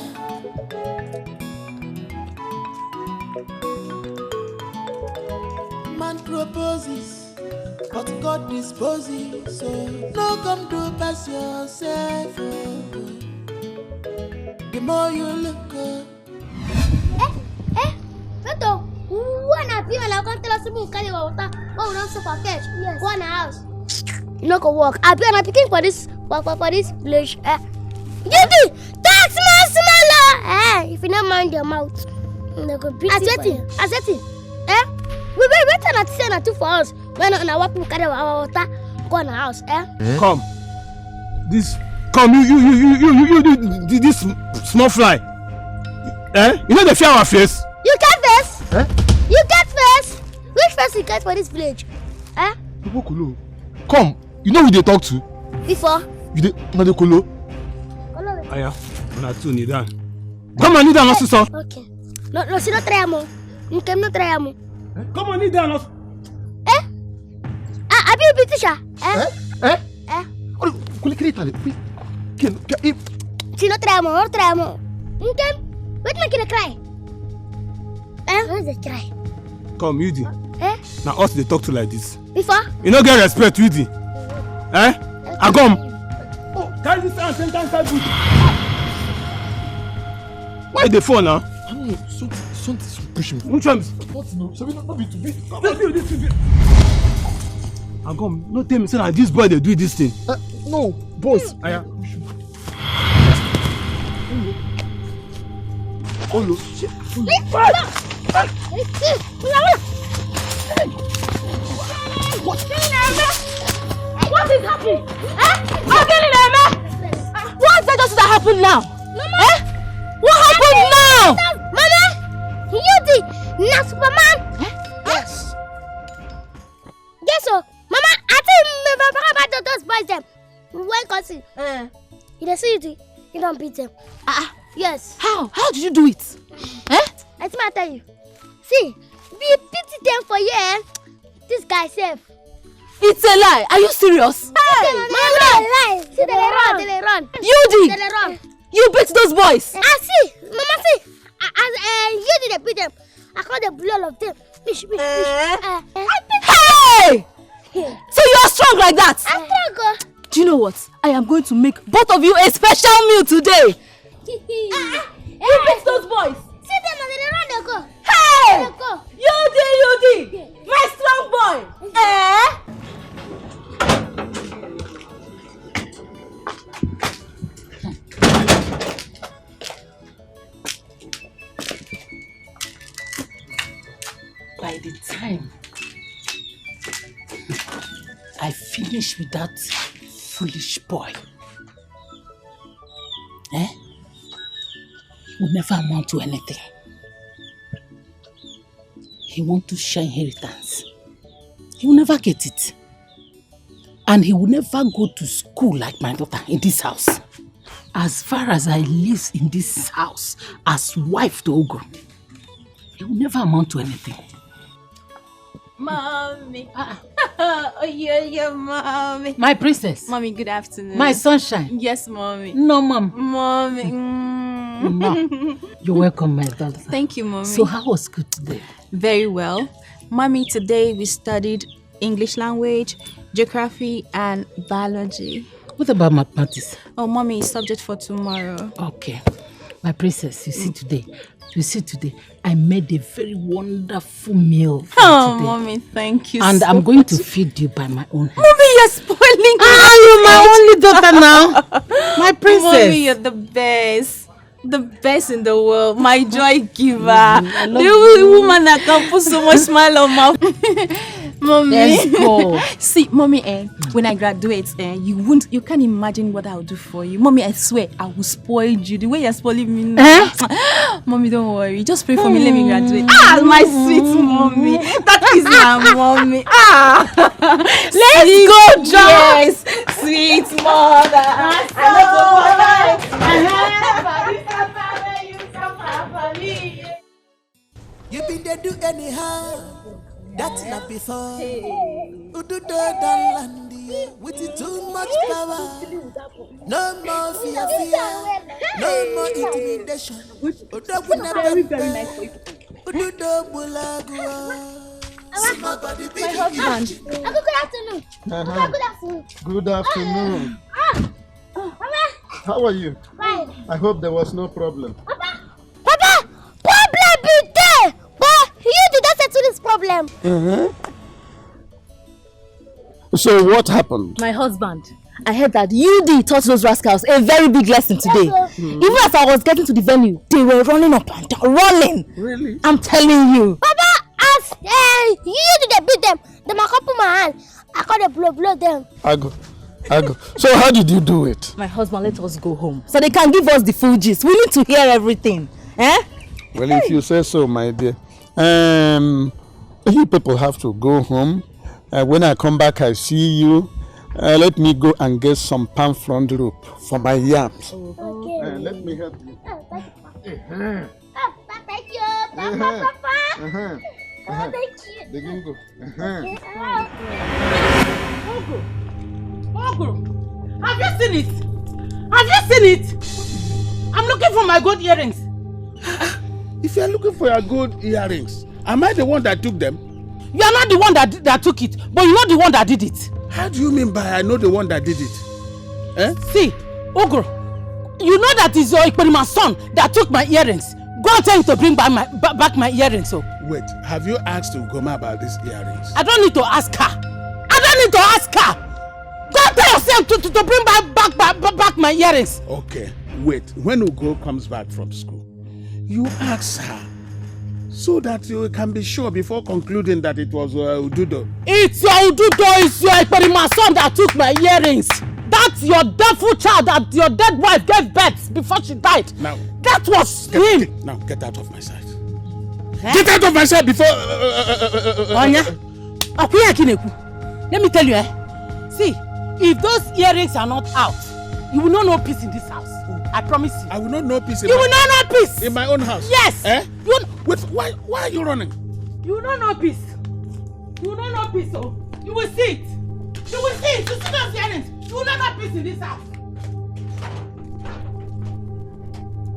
Man proposes, but God disposes. So no come do pass yourself. Oh. The more you look, oh, Eh, eh, Toto, when I feel like I can't tell us to carry water, oh, we don't suffer first. Yes. Go on a house. You no go work. I be on a picking for this, for, for, for this village. Eh. Gidi, talk small, small. Eh, if you don't mind your mouth, they go beat you. Aseti, Aseti. Eh, we be better not say nothing for us. When on our people carry our water, go on a house. Eh. Come. This, come, you, you, you, you, you, you, you, you, this small fly. Eh? You know they fear our face? You get face? Eh? You get face? Which face you get for this village? Eh? People kolo. Come, you know who they talk to? Before? You dey, no dey kolo. Aya, una two kneel down. Come on, kneel down, also, sir. Okay. No, no, see, no try am o. You can no try am o. Come on, kneel down, also. Eh? Ah, abi you be teacher? Eh? Eh? Eh? Eh? Oh, kuli kiri tale. Ken, ke, eh, See, no try am o, no try am o. You can, wait, make you dey cry. Eh? Why you dey cry? Come, Yudi. Eh? Now us they talk to like this. Before? You no get respect, Yudi. Eh? Agom. Oh, carry this hand, ten times five good. Why they fall now? I don't know. Something, something push me. Which one? What no? So we not be to be. Come on, do this thing. Agom, no tell me say na this boy dey do this thing. Uh, no, boss. Aya. Olo. What is that just that happened now? Eh? What happened now? Mama, you the na Superman. Yes. Yes, so Mama, I think my papa about those boys them. When cousin, Eh. you dey see you, you don't beat them. Ah, Yes. how? How did you do it? Eh? I think I tell you. See, we pity them for here. This guy safe. It's a lie. Are you serious? Hey, Mama, lie. See, they dey run, they dey run. You They did. dey run. You beat those boys. I see, Mama, see. I, I, uh, you did dey beat them. I call the blow all of them. Fish, fish, fish. Eh? Uh, uh, Hey! So you are strong like that? I'm strong, oh. Do you know what? I am going to make both of you a special meal today. Ah, You beat those boys. See them as they run, they go. Hey! They go. You did, you did. My strong boy. Eh? By the time I finish with that foolish boy, eh? will never amount to anything. He want to share inheritance. He will never get it. And he will never go to school like my daughter in this house. As far as I live in this house as wife to Ogo, he will never amount to anything. Mommy. Ah. Oh, yeah, yeah, mommy. My princess. Mommy, good afternoon. My sunshine. Yes, mommy. No, mom. Mommy. Mm. Ma, you're welcome, my daughter. Thank you, mommy. So how was school today? Very well. Mommy, today we studied English language, geography, and biology. What about mathematics? Oh, mommy, it's subject for tomorrow. Okay. My princess, you see today, you see today, I made a very wonderful meal for Oh, today. Mommy, thank you And so I'm going much. To feed you by my own hand. Mommy, you're spoiling me. Ah, you're my only daughter now. My princess. Mommy, you're the best. The best in the world. My joy giver. Mm, I love The only you. Woman that can put so much smile on my Mommy. Let's go. See, mommy, eh, when I graduate, eh, you won't, you can't imagine what I'll do for you. Mommy, I swear, I will spoil you the way you're spoiling me now. Eh? Mommy, don't worry. Just pray for me. Let me graduate. Ah, my sweet mommy. That is my mommy. Ah. Let's go, John. Yes, sweet mother. I love you. You been there do anyhow. That's not before. Ududo don land here with too much power. No more fear, fear. No more intimidation. Very, very nice for you. Ududo bulagu. My husband. Uncle, good afternoon. Uh-huh. Uncle, good afternoon. Good afternoon. Ah, ah, Mama. How are you? Fine. I hope there was no problem. Papa, Papa, problem be there. But you did not settle this problem. Uh-huh. So what happened? My husband, I heard that U D taught those rascals a very big lesson today. Yes, sir. Hmm. Even as I was getting to the venue, they were running up and down, running. Really? I'm telling you. Papa, as uh, you did they beat them, the man come put my hand. I call the blow, blow them. I go. I go. So how did you do it? My husband let us go home so they can give us the full gist. We need to hear everything. Eh? Well, if you say so, my dear. Um, you people have to go home. Uh, when I come back, I see you. Uh, let me go and get some palm frond rope for my yams. Okay. Uh, let me help you. Oh, thank you, Papa. Uh-huh. Oh, Papa, thank you. Papa, uh-huh. Papa. Uh-huh. Oh, thank you. Begin go. Uh-huh. Okay. Oh. Ogo, Ogo, have you seen it? Have you seen it? I'm looking for my gold earrings. If you're looking for your gold earrings, am I the one that took them? You are not the one that, that took it, but you know the one that did it. How do you mean by I know the one that did it? Eh? See, Ogo, you know that is your Ikperima's son that took my earrings. Go and tell him to bring back my, ba- back my earrings. So. Wait, have you asked Ugoma about these earrings? I don't need to ask her. I don't need to ask her. Go and tell yourself to, to, to bring back, back, back, back, back my earrings. Okay, wait. When Ugo comes back from school, you ask her so that you can be sure before concluding that it was uh, Ududo. It's your Ududo, it's your Ekperima son that took my earrings. That's your deadful child that your dead wife gave birth before she died. Now, that was get, him. Get, now get out of my sight. Eh? Get out of my sight before. Uh, uh, uh, uh, uh, uh, Onya, uh, uh. Akuya Kineku. Let me tell you, eh? See, if those earrings are not out, you will not know peace in this house. I promise you. I will not know peace. In You my, will not know peace. In my own house. Yes. Eh? You Wait, why, why are you running? You will not know peace. You will not know peace, oh. You will see it. You will see it. You see those earrings. You will not know peace in this house.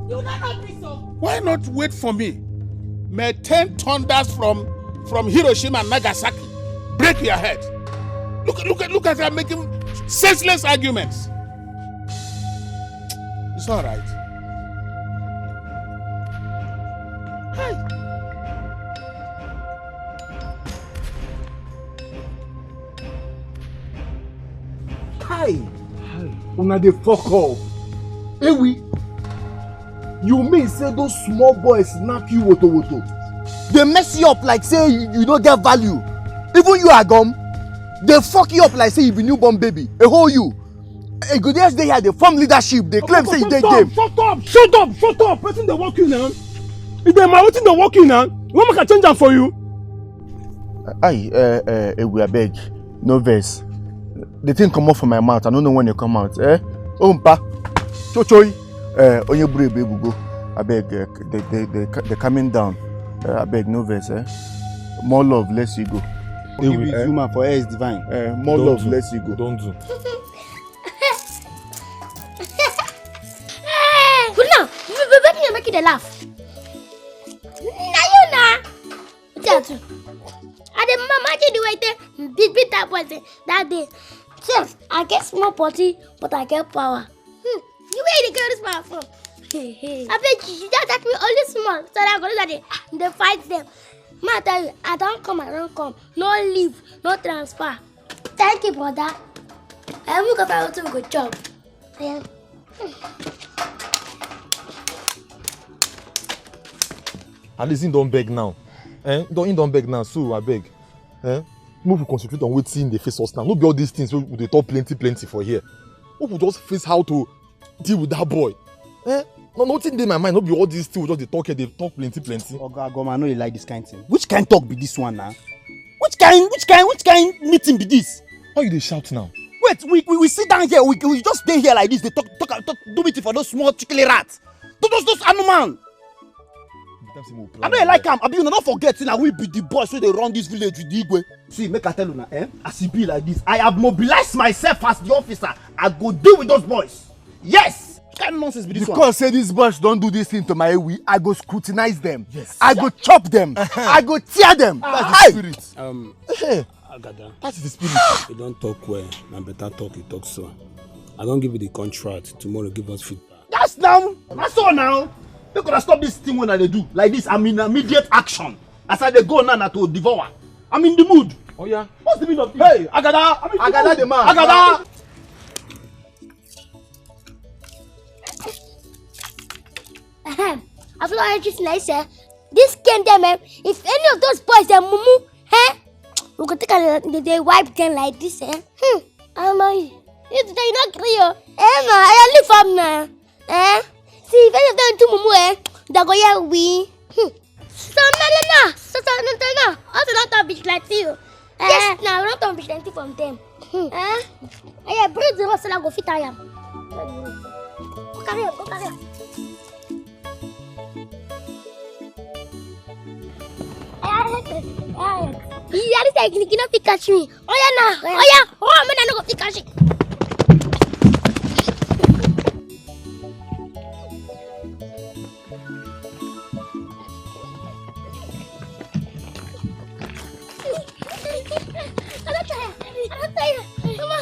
You will not know peace, oh. Why not wait for me? May ten thunders from, from Hiroshima and Nagasaki break your head. Look, look at, look at her making senseless arguments. It's all right. Hey. Hi. Una dey fuck up. Ewi, you mean say those small boys knack you woto woto? They mess you up like say you, you no get value. Even you, Agom, they fuck you up like say you be newborn baby. A whole you. E go just dey here dey form leadership, dey claim say e dey game. Shut up, shut up, shut up. Wetin dey work you now? E dey my wetin dey work you now? You wan make I change am for you? Ayi, eh, eh, Ewe, abeg, no vex. The thing comot for my mouth, I no know when e come out. Eh? Oh, mpa. Chochoi. Eh, onye buru ebe ebugo. Abeg, eh, the, the, the, the calming down. Eh, abeg, no vex, eh? More love, let's you go. Forgive you, eh? Human for air is divine. Eh, more love, let's you go. Don't do. Good now. Baby, make you dey laugh. Na you na. Wetin I do? I dey imagine the way they beat, beat that boy say, that day. Sef, I get small body, but I get power. Hmm. The way you dey carry this power from? Abeg, you just attack me only small, so that I go know that they, they fight them. Ma tell you, I don come, I don come. No leave, no transfer. Thank you, brother. I will go find wetin we go chop. Yeah. At least he don beg now. Eh? Don, he don beg now, so abeg. Eh? Make we concentrate on wetin dey face us now. No be all these things wey we dey talk plenty plenty for here. Make we just face how to deal with that boy. Eh? No, nothing dey my mind. No be all these things we just dey talk here, dey talk plenty plenty. Oga Agoma, I no dey like this kind thing. Which kind talk be this one now? Which kind, which kind, which kind meeting be this? Why you dey shout now? Wait, we, we, we sit down here, we, we just dey here like this, dey talk, talk, talk, do meeting for those small chickly rats. Those, those, those animal. I no dey like am. Abi una no forget say na we be the boys wey dey run this village with the Igwe. See, make I tell una, eh? As e be like this, I have mobilized myself as the officer. I go deal with those boys. Yes! What kind nonsense be this one? Because say these boys don do this thing to my Ewe, I go scrutinize them. Yes. I go chop them. I go tear them. That's the spirit. Um, Agada, that is the spirit. You don talk well. Na better talk you talk so. I don give you the contract. Tomorrow, give us feedback. That's now. That's all now. Make una stop this thing wey una dey do. Like this, I'm in immediate action. As I dey go now, na to devour. I'm in the mood. Oh yeah. What's the meaning of this? Hey, Agada. I'm in the mood. Agada the man. Agada. Ahem. I feel like this nice, eh? This game dem, eh? If any of those boys dem mumu, eh? We go take a dey, dey wipe them like this, eh? Hmm. Am I? You today you not clear. Eh, ma, I live up now. Eh? See, if any of them do mumu, eh? They go here we. Hmm. So no, no, no. So, so no, no, no. Also not a bitch like you. Eh? Yes, now we don't turn bitch like from them. Hmm. Eh? Eh, yeah, bring the rest, so I go fit I am. Go carry am, go carry am. Yeah, this thing, you no fit catch me. Oh yeah, now, oh yeah, oh man, I no go fit catch you. I don tire. I don tire. Mama,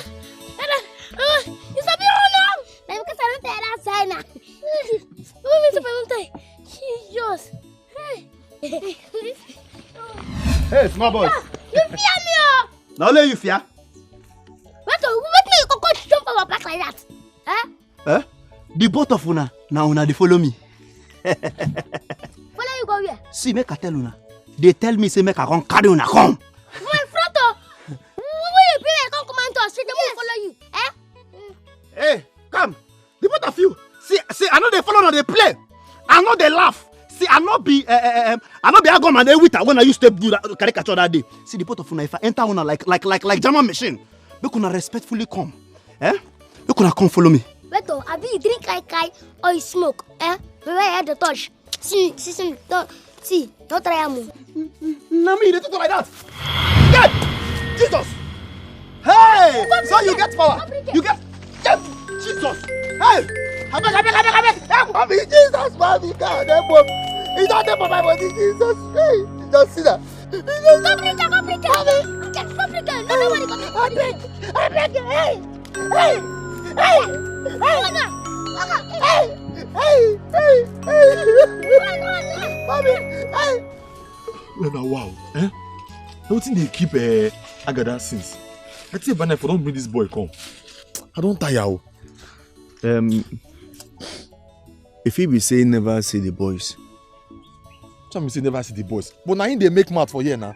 Mama, you sabi run now. Na because I don tire that side now. Mama, me too, I don tire. Jesus. Hey. Hey, small boy. Ah, you fear me, oh. Na only you fear? Wait, oh, wait me, you go come jump over back like that. Eh? Eh? The both of una, na una dey follow me. Follow you go where? See, make I tell una. They tell me say make I come carry una come. My front, oh. Who you be like come command us? Say they won't follow you. Eh? Hey, come. The both of you. See, see, I know they follow, no they play. I know they laugh. See, I know be, uh, uh, um, I know be agoma dey with her when I used to do that caricature that day. See, the both of una, if I enter una like, like, like, like German machine, make una respectfully come. Eh? Make una come follow me. Wait, oh, abi you drink kai kai or you smoke? Eh? Where I had the touch? See, see, see, don't, see, don't try am. Na me, they talk like that. Get! Jesus! Hey! So you get power. You get, get! Jesus! Hey! Abeg, abeg, abeg, abeg! Help me, Jesus, mommy, God, help me! He don't take my body, Jesus! Hey! Jesus, see that! Go bring her, go bring her! Mommy! Go bring her! No, nobody go bring her! Abeg! Abeg! Hey! Hey! Hey! Hey! Hey! Hey! Hey! Hey! Mommy! Hey! Well, now, wow, eh? Wetin dey keep, eh, Agada since? I think by now, if I don't bring this boy come, I don't tire, oh. Um, if he be say he never see the boys. Tell me say never see the boys. But now he dey make mouth for here now.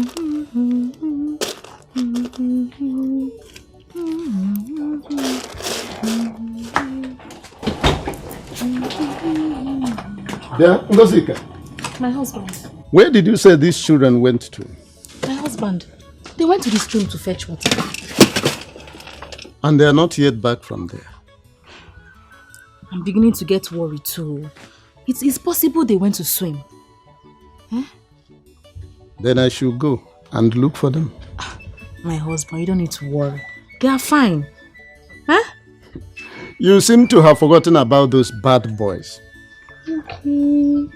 Yeah, Ngozika. My husband. Where did you say these children went to? My husband. They went to the stream to fetch water. And they are not yet back from there. I'm beginning to get worried too. It is possible they went to swim. Then I should go and look for them. My husband, you don't need to worry. They are fine. Huh? You seem to have forgotten about those bad boys. Okay.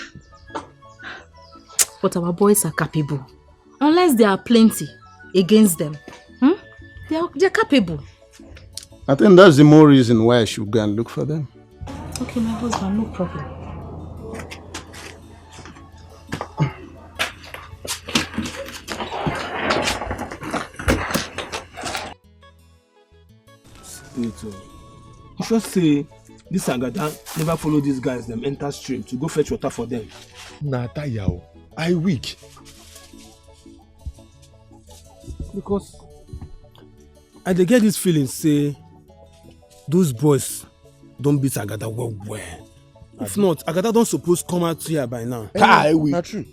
But our boys are capable. Unless there are plenty against them. Hmm? They are, they are capable. I think that's the more reason why I should go and look for them. Okay, my husband, no problem. Wait o. You sure say this Agada never follow these guys dem enter stream to go fetch water for them? Na tire o. I weak. Because I dey get this feeling say those boys don beat Agada well well. If not, Agada don suppose come out here by now. Kai, we. Na true.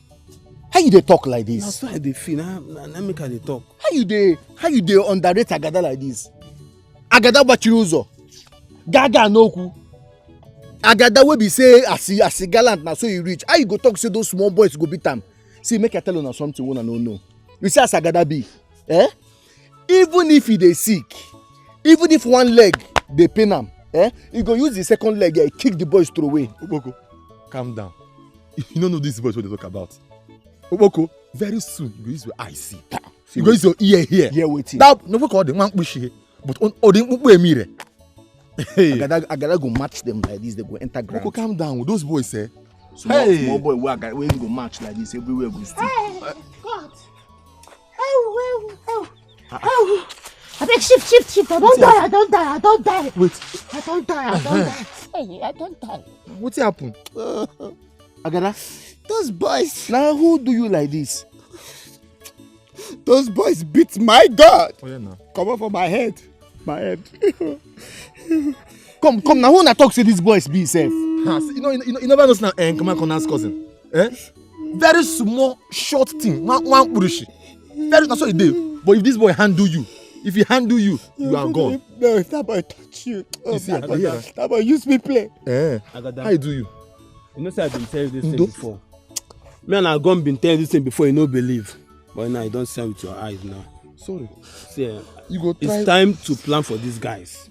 How you dey talk like Na this? so I dey feel. Na na na make I dey talk. How you dey how you dey underrate Agada like this? Agada gbachiri ụzọ. Gaga n'okwu. Agada wey be say as e as e gallant na so e reach. How you go talk say those small boys go beat am? See, make I tell una something wey una no know. You see as Agada be, eh? Even if e dey sick, even if one leg dey pain am, eh, e go use the second leg, eh, kick the boys throw away. Ogboko, calm down. You no know these boys wey dey talk about. Ogboko, very soon you go use your eye see. You go use your ear hear. Hear wetin? That no, we call the one push here, but on, on the mkpukpu emi re. Hey. Agada, Agada go match them like this, they go enter ground. Ogboko, calm down. Those boys, eh? Small, hey, small boy wey Agada wey go match like this, everywhere go steep. Hey, God. Oh, oh, oh, oh. Abeg, shift, shift, shift. I don die, I don die, I don die. Wait. I don die, I don die. Hey, I don die. Wetin happen? Agada, those boys. Now who do you like this? Those boys beat my God. Oh, yeah, no. Come off of my head. My head. Come, come. Now who na talk say these boys be sef? Ha, see, you know, you, know, you never know say na, eh, Nkrumah Konar's cousin. Eh? Very small, short thing. One, one kpurushi. Very, that's what e dey. But if this boy handle you, if he handle you, you are gone. No, if that boy touch you, oh, you see, that boy, that boy use me play. Eh? Agada. How e do you? You know say I been tell you this thing before. Me and Agom been tell you this thing before, you no believe. But now you don see am with your eyes now. Sorry. See, eh, you go try. It's time to plan for these guys.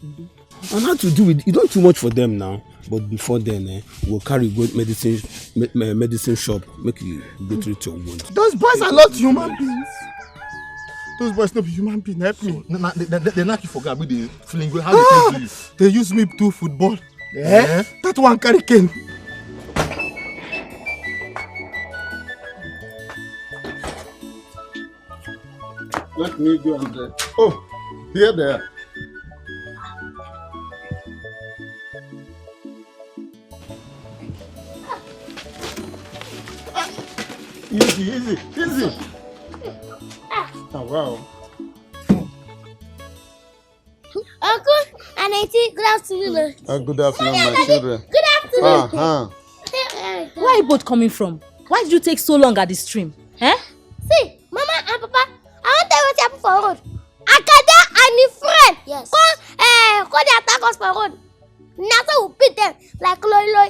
And how to do it? You don too much for them now. But before then, eh, we go carry go medicine, me, me, medicine shop, make you go treat your wound. Those boys are not human beings. Those boys no be human being. Help me. So, na, na, they, they, they knock you for ground, they fling you. How they take you? They use me do football. Eh? Eh? That one carry cane. Let me go and, uh, oh, here they are. Ah, easy, easy, easy. Ah, wow. Uncle and Auntie, good afternoon. Ah, good afternoon, my children. Good afternoon. Ah, ah. Where are you both coming from? Why did you take so long at the stream? Eh? See, Mama and Papa, I wan tell you wetin happen for road. Agada and him friend, yes, come, eh, come dey attack us for road. Na so we beat them like loi loi.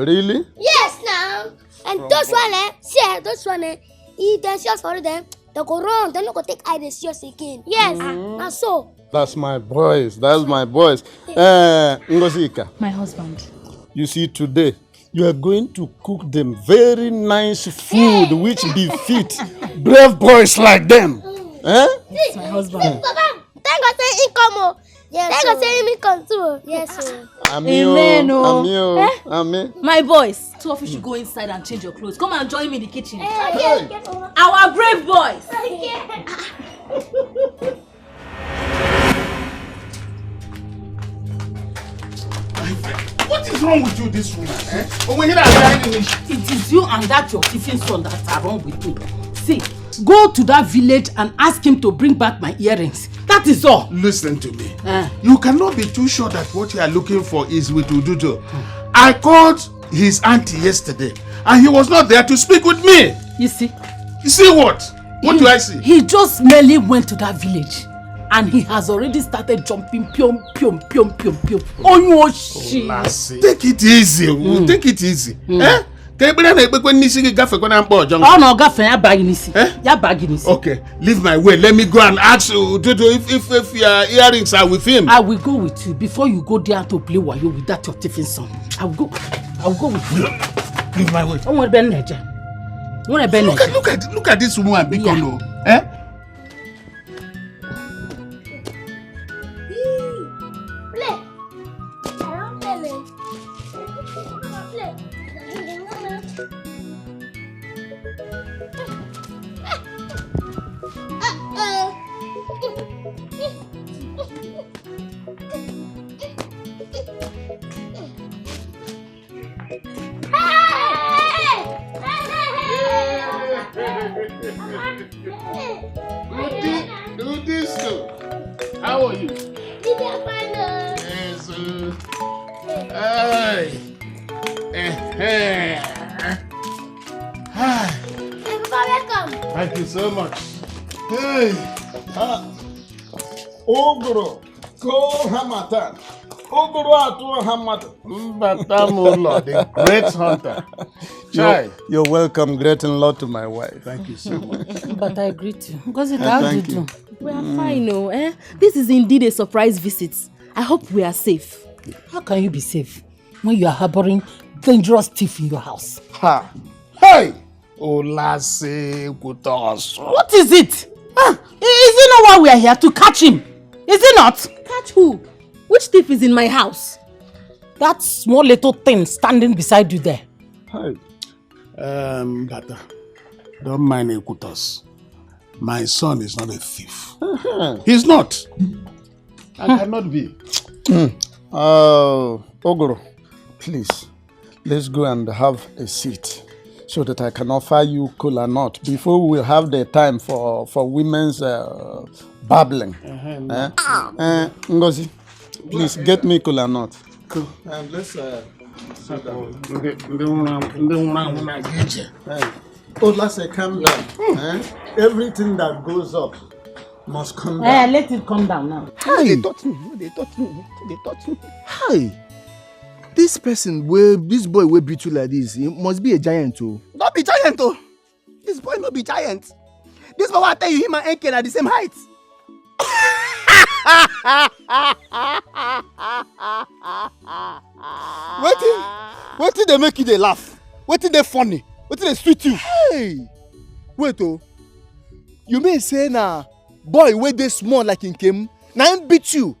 Really? Yes, now. And those one, eh, see, eh, those one, eh, if dem see us for road, eh, dem go run. Dem no go take eye dey see us again. Yes. Ah, na so. That's my boys. That's my boys. Eh, Ngozika. My husband. You see, today, you are going to cook them very nice food, which befit brave boys like them. Eh? That's my husband. Papa, thank God say he come o. Yes, thank God say he come too. Yes, sir. Amen o. Amen. Eh? Amen. My boys, two of you should go inside and change your clothes. Come and join me in the kitchen. Hey. Our brave boys. What is wrong with you, this woman? Eh? Oh, we hear that. It is you and that your thieving son that are wrong with me. See, go to that village and ask him to bring back my earrings. That is all. Listen to me. Eh. You cannot be too sure that what you are looking for is with Ududo. I called his auntie yesterday, and he was not there to speak with me. You see? You see what? What do I see? He just merely went to that village, and he has already started jumping piom, piom, piom, piom, piom. Oh, you shit. Take it easy. Take it easy. Eh? Ka ekpere na-ekpekwe n'isi gị gafekwa na mkpa ọjọọ. Ọ na ọ gafee, ya baa gị n'isi. Eh? Ya baa gị n'isi. Okay, leave my way. Let me go and ask Ududo if, if, if your earrings are with him. I will go with you before you go there to play wayo with that your thieving son. I will go. I will go with you. Leave my way. O nwere ebe m na-eje. O nwere ebe m na-eje. Look at, look at, look at this woman, biko no. Eh? Play. I wan play. Play. Hey! Hey, hey, hey! Good, good this too. How are you? Did you find us? Yes, sir. Hey. Eh, eh. Ah. Hey, Papa, welcome. Thank you so much. Hey. Ah. Ogro. Ko Hamatan. Ogoro atụ ọha mmadụ. Mbata m ụlọ, the great hunter. Chai. You're welcome, great in law to my wife. Thank you so much. But I greet you. Ngozi, how do you do? We are fine, oh, eh? This is indeed a surprise visit. I hope we are safe. How can you be safe when you are harboring dangerous thief in your house? Ha! Hey! Olase Kutos. What is it? Ah, i- is it not why we are here to catch him? Is it not? Catch who? Which thief is in my house? That small little thing standing beside you there. Hey. Um, Bata, don't mind Ekutos. My son is not a thief. He's not. I cannot be. Oh, Ogoro, please, let's go and have a seat so that I can offer you kola nut before we have the time for, for women's uh, babbling. Eh? Eh, Ngozi, please get me kola nut. Cool. And let's uh, sit down. Ndị nwụrụ anwụ na-aga ije. Eh. Olase, calm down. Eh? Everything that goes up must come down. Eh, let it come down now. No dey touch me, no dey touch me, no dey touch me. Hi. This person wey, this boy wey beat you like this, he must be a giant o. No be giant o. This boy no be giant. This boy wey I tell you, him and N K na the same height. Wetin, wetin dey make you dey laugh? Wetin dey funny? Wetin dey sweet you? Hey! Wait o. You mean say na boy wey dey small like Nkem, na him beat you?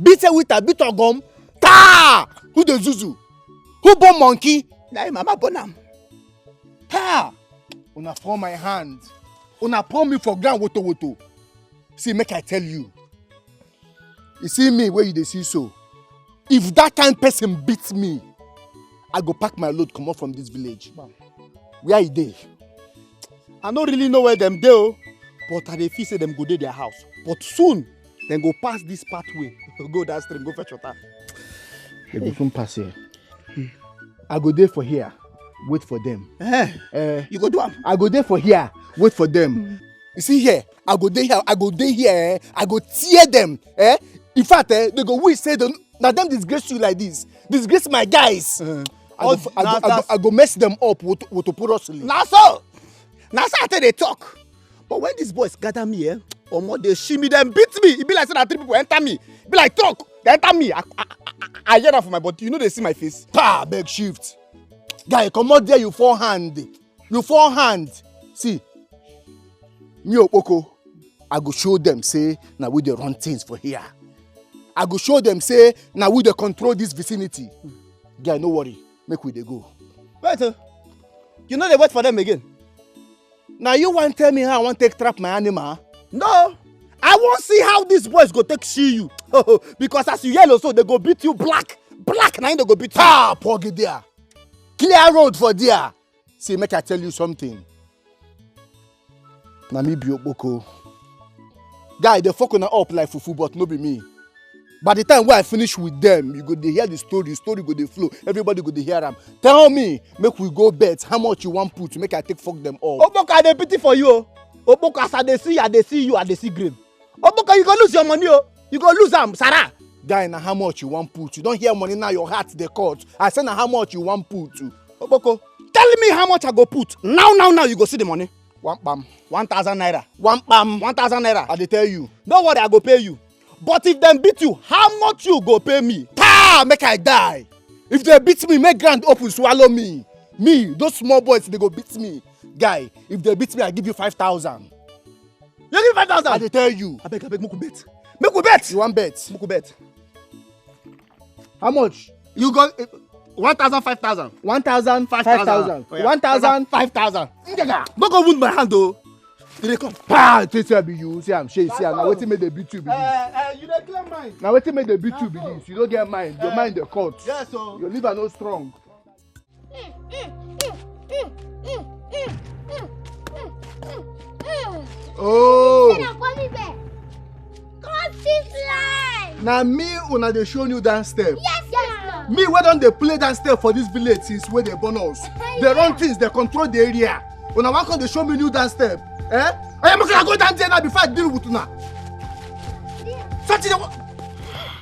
Beat Ewita, beat Ogom? Taa! Who dey zuzu? Who born monkey? Na him mama born am. Taa! Una fall my hand. Una pour me for ground woto woto. See, make I tell you. You see me wey you dey see so. If that kind person beat me, I go pack my load comot from this village. Where e dey? I no really know where dem dey o, but I dey feel say dem go dey their house. But soon, dem go pass this pathway, go that stream, go fetch water. Dem go soon pass here. I go dey for here, wait for them. Eh, eh, you go do am. I go dey for here, wait for them. You see here, I go dey here, I go dey here, eh? I go tear them, eh? In fact, eh, they go wish say dem, na dem disgrace you like this, disgrace my guys. Eh. I go, I go, I go, I go mess them up with, with Oporosili. Na so, na so I take dey talk. But when these boys gather me, eh, omo, they shimmy, dem beat me. E be like say na three people enter me. E be like truck, they enter me. I, I, I, I hear that for my body. You know they see my face. Pa, beg shift. Guy, comot there, you four hand. You four hand. See, me Okpoko, I go show them say na we dey run things for here. I go show them say na we dey control this vicinity. Guy, no worry, make we dey go. Wait, uh, you no dey wait for them again? Now you wan tell me how I wan take trap my animal? No, I wan see how these boys go take see you. Because as you yellow so, they go beat you black, black. Now they go beat you. Ah, pogi there. Clear road for there. See, make I tell you something. Na me be Okpoko. Guy, they fuck una up like fufu, but no be me. By the time wey I finish with them, you go dey hear the story, story go dey flow, everybody go dey hear am. Tell me, make we go bet how much you wan put, make I take fuck them up. Okpoko, I dey pity for you o. Okpoko, as I dey see you, I dey see you, I dey see grave. Okpoko, you go lose your money o. You go lose am, Sarah. Guy, na how much you wan put? You don hear money now, your heart dey cut. I say na how much you wan put? Okpoko, tell me how much I go put. Now, now, now, you go see the money. One pam. One thousand naira. One pam. One thousand naira. I dey tell you. No worry, I go pay you. But if dem beat you, how much you go pay me? Taa, make I die. If they beat me, make ground open, swallow me. Me, those small boys, they go beat me. Guy, if they beat me, I give you five thousand. You give five thousand? I dey tell you. Abeg, abeg, make we bet. Make we bet. You wan bet? Make we bet. How much? You go, eh, one thousand, five thousand. One thousand, five thousand. Five thousand. Oh, yeah. One thousand. Five thousand. Njaga. No go wound my hand o. You dey come. Pa, take say I be you. See am, shey, see am. Na wetin make they beat you be this? Eh, eh, you dey claim mind. Na wetin make they beat you be this? You no get mind. Your mind dey cut. Yes o. Your liver no strong. Oh. Say na police dem. Cross this line. Na me una dey show new dance step. Yes, yes, sir. Me wey don dey play dance step for this village since wey they born us. They run things, they control the area. Una wan come dey show me new dance step. Eh? Oya, make una go down there now before I deal with una. Such a